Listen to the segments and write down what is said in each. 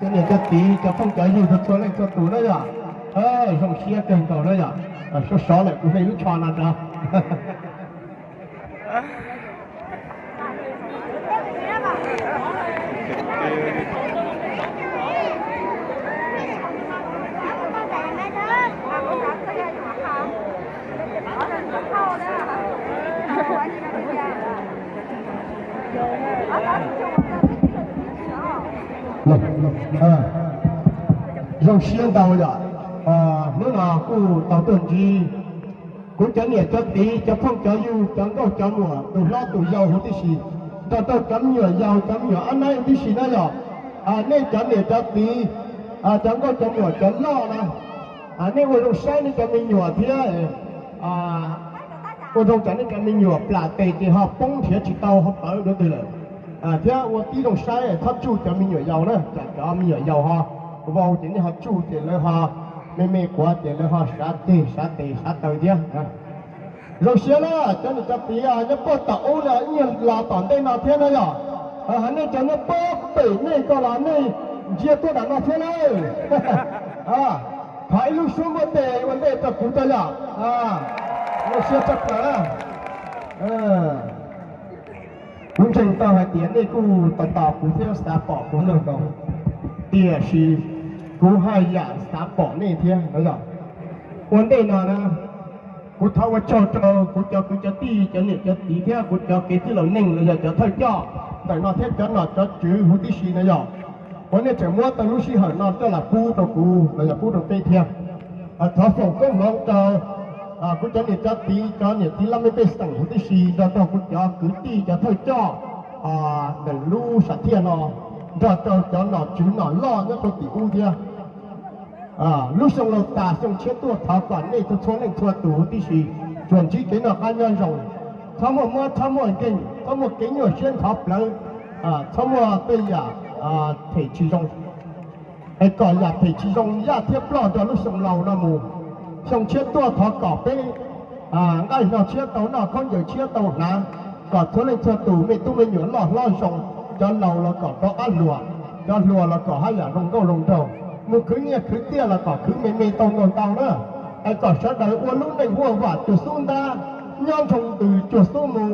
Cov niam cov txiv cov phooj cov ywg txhua leej txhua tus na yom, zoo siab kawg nkaus na yom. Sov sov lawm kuv hla lub tsho no rau. Zoo siab ntau yom, hnub no kuj tau tuaj ntsib kuv cov niam cov txiv cov phooj cov ywg cov nkauj cov muam tus hlob tus yau huv tib si, nrog rau cov me nyuam yaus cov me nyuam ob naib huv tib si na yom. Nej cov niam cov txiv, cov nkauj cov muam cov loj na, nej ua zoo saib nej cov me nyuam thiab ua zoo tsam nej cov me nyuam plam tes ces ho poob nrhiav tsis tau ho pawv dua twg lawm. Thiab ua tib zoo saib txhob tsuj cov me nyuam yaus na, tsam cov me nyuam yaus ho vau ces nej ho tsuj ces lawv ho me me quav ces lawv ho sav ceg sav tes sav taw thiab. Zoo siab na, cov niam cov txiv nyob puag tom ub no ib nyuag los tom ntej no thiab na yom. Hos nej cov nyob puag pem nej ko los nej ntsia tuaj tom no thiab na. Thov ib lub suab npuaj tes ua ntej rau kuv tso yom. Zoo siab tshaj plaws na. Kuv ntseeg tau hais tias nej kuj tos tos kuv thiab xav pom kuv kawg nkaus, tiam sis kuv haj yam xav pom nej thiab no yom. Ua ntej no na, kuv thov ua tsaug rau kuv cov kwv cov tij cov niam cov txiv thiab kuv cov kev tij laus neej los yog cov thawj coj ntawm no thiab cov nom cov tswv huv tib si no yom, uas nej tseem muab tau lub sij hawm no coj los pub rau kuv los yog pub rau peb thiab. Thov foom koob hmoov rau kuv cov niam cov txiv cov niam txiv laj mej pej xeem huv tib si nrog rau kuv cov kwv tij cov thawj coj ntawm lub sam thiaj no, nrog rau cov nom tswv nom loj nyob rau tim ub thiab. Lub xyoo laus tas xyoo tshiab tuaj thov kom nej txhua txhua leej txhua tus huv tib si tsuas ntsib kev noj qab nyob zoo, txhob muaj mob txhob muaj nkeeg txhob muaj kev nyuaj siab ntxhov plawv, txhob muaj tej yam them tsis zoo, es kom yam them tsis zoo yaj thiab ploj nrog lub xyoo laus no mus. Xyoo tshiab tuaj thov kom peb nqaij no tshiab tau noj khaub ncaws tshiab tau hnav, kom txhua leej txhua tus me tub me nyuam loj hlob zoo, cov laus los kom rov qab hluas, cov hluas los kom haj yam zoo nkauj zoo nraug, mus khwv nyiaj khwv txiaj los kom khwv me me tau ntau ntau na. Es kom sawv daws ua lub neej huaj vam cuag xub ntab, nyob nroo ntws cuag xub mu,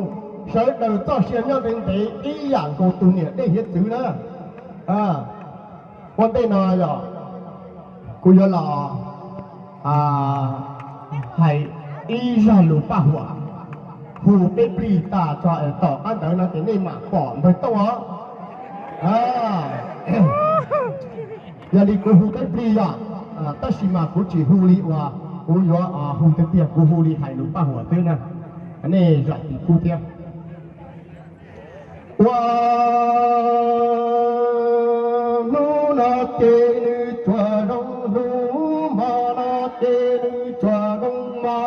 sawv daws txoj sia nyob ntev ntev ib yam nkaus tus niam dej hiav txwv na. Ua ntej no yog kuv yuav los hais ib zaj lus paj huam, hu peb plig tas tso es tom qab ntawd no ces nej mam pom npawg Tooj os. Yog li kuv hu peb plig yog, tab sis mas kuv tsis hu li uas kuv yuav hu tiag tiag, kuv hu li hais lus paj huam xwb na. Nej zam txim pub thiab. Ua hnub no ces nws tsuas zoo, hnub hmo no ces nws tsuas zoo hmo.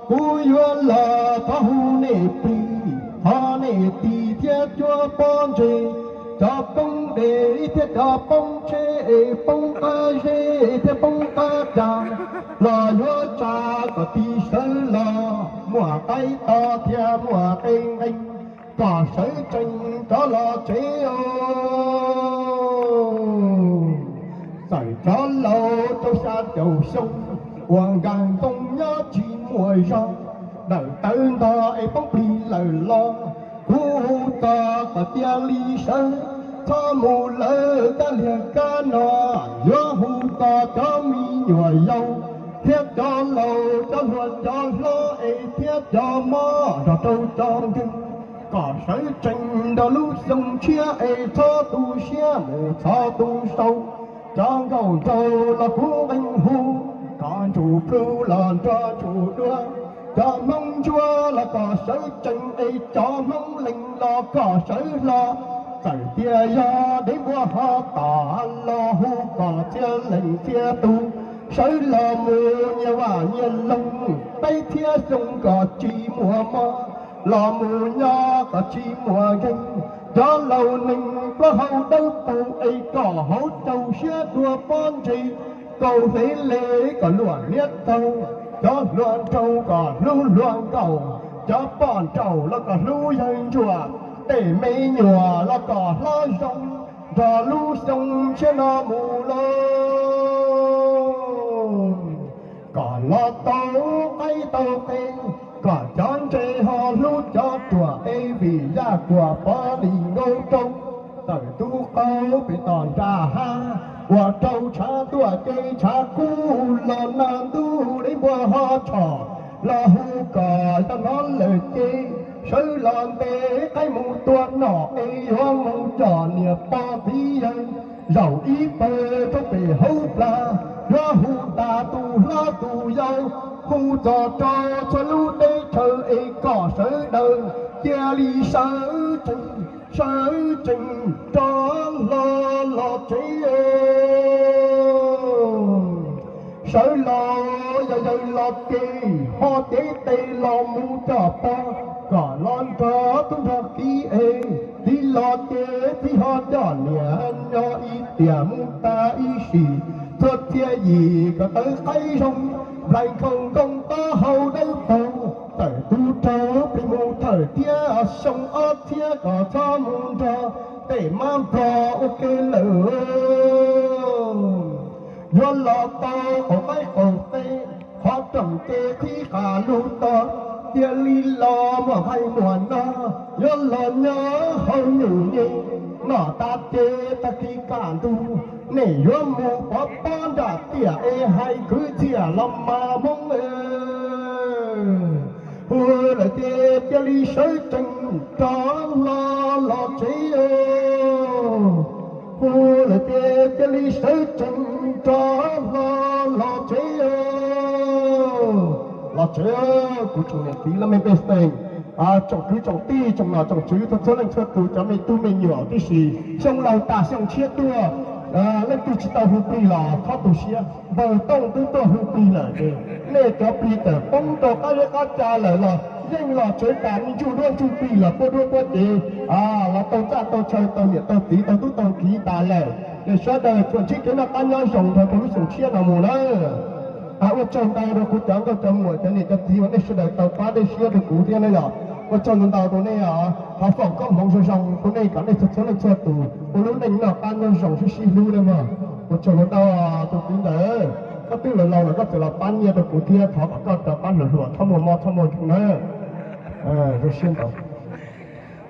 Kuv yuav los thov hu nej plig, thov nej tig thiab cuab pob ntseg, cov poob dej thiab cov poob tsheb, poob qab zeb thiab poob qab tsa, los yuav tsa kom tig sawv los muaj qaib to thiab muaj qe nqee, kom sawv tsees rov los tsev os. Txawm cov laus rau xya caum xyoo uas nkag ntoo nyob tsis muaj zog, dawm tawv ntog es poob plig lawm los, kuv hu txog kom cia li sawv, txhob mus lawv kab liag kab no. Yuav hu txog cov me nyuam yaus thiab cov laus, cov hluas cov hlob es thiab cov mob nrog rau cov nkeeg, kom sawv tsees nrog lub xyoo tshiab es txhob tu siab mus txhov tu sau. Cov nkauj nraug los kuv nqee hu, cov ntsuj plig los nrog ntsuj duav, cov Hmoob Ntsuab los kom sawv tsees es cov Hmoob Lees los kom sawv hlo. Txawm tias yog dev npua ho tom los hu kom txhia leej txhia tus sawv los mus nyias vaj nyias loog, peb thiab xyoo kom tsis muaj mob, los mus nyob kom tsis muaj nkeeg. Cov laus neeg plaub hau dawb paug es kom hauv caug siab dua pob ntseg, kaus hlev le kom luam liab txaug. Cov hluas nraug kom hlub hluas nkauj, cov poj nraug los kom hlub yawg ntsuag, tej me nyuam los kom hlob zoo, Nrog lub xyoo tshiab no mus lauj, kom los tau qaib tau qe, kom cov ntses ho hlub cov ruam es vim yaj kuam pov lis nkaus rau. Tawm tub qaub pem tom nram hav, ua rau tshav ntuj ces tshav kub los nag ntuj li npua ho tshom, los hu kom yog hnov lawm ces sawv los ntes qaib mus tua nom es yuav mus coj niam pog txiv yawg zaum ib pawg rau pem hauv plag, yuav hu tas tus hlob tus yau, hu txog rau txhua lub teb chaws es kom sawv daws cia li sawv tsees, sawv tsees rov hlo los tsev. Sawv los yog yawg los ces ho cev tes los mus coj pog, kom los nrog tub nrog kiv es txiv los ces txiv ho coj niam nyob ib tiam mus tas ib sim, txhua txhia yim kom tawv qaib zoo, nplaig nkhaus nkoos taub hau dawb paug, tawm tub rau plig mus thawm thiab xyoo ob txhiab kom txhob mus nrog tej mab nplog ua ke lawm. Yuav los tau qaum qaib qaum qe, qhov rooj ces qhib qas lug to, cia li los muaj nqaij muaj no, yuav los nyob hauv nyuj nyem, noj tas ces tag kis kaj ntug, nej yuav mus pov pob nram tiaj es hais kwv txhiaj los mas Hmoob. Hu lawm ces cia li sawv tsees rov hlo los tsev. Hu lawm ces cia li sawv tsees rov hlo los tsev. Los tsev, kuv tsoom niam txiv laj mej pej xeem, tsoom kwv tsoom tij, tsoom nom tsoom tswv, txhua txhua leej txhua tus, cov me tub me nyuam tib si, xyoo laug tas xyoo tshiab tuaj, leej twg tsis tau hu plig los txhob tu siab, npawg Tooj twb tuaj hu plig lawm ces nej cov plig tawm poob rau qab zeb qab tsa lawm los yeej los tsev tas, me ntsuj duab ntsuj plig los puab duab puab cev, los tau txaj tau chaw, tau niam tau txiv, tau tub tau kiv tas lawm, ces sawv daws tsuas ntsib kev noj qab nyob zoo nrog rau lub xyoo tshiab no mus na. Ua tsaug ntau rau kuv cov nkauj cov muam cov niam cov txiv uas nej sawv daws tau pab dej siab rau kuv thiab na yom. Ua tsaug ntau ntau rau nej os, thov foom koob hmoov zoo zoo rau nej kom nej txhua txhua leej txhua tus ua lub neej noj qab nyob zoo sib sib hlub na mog. Ua tsaug ntau ntau tus txiv ntawd, koj twb laus laus lawm koj txawm los pab nyiaj rau kuv thiab, thov kom koj rov qab hluas hluas txhob muaj mob txhob muaj nkeeg na. Zoo siab ntau.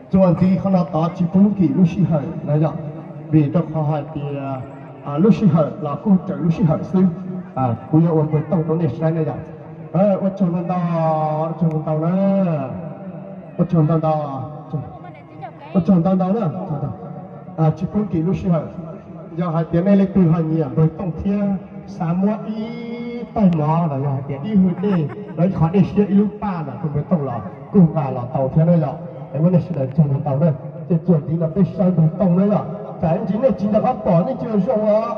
Txuas ntxiv qhov no tod tsis pub nkim lub sij hawm na yom, vim rau qhov hais tias lub sij hawm los kuj raws lub sij hawm xwb. Kuv yuav ua npawg Tooj rau nej saib na yom. Ua tsaug ntau ntau, ua tsaug ntau ntau na, ua tsaug ntau ntau na. Tsis pub nkim lub sij hawm. Yog hais tias nej leej twg ho nyiam npawg Tooj thiab xav muab ib taig mov los yog hais tias ib hwj dej los ib qho dej siab ib lub paj ntawm tus npawg Tooj los kuj nqa los tau thiab na yom. Es muab nej sawv daws tsaug ntau na, ces txuas ntxiv no peb saib npawg Tooj na yom. Tsam ib ntsis nej tsis nco qab pom nej tsis zoo os.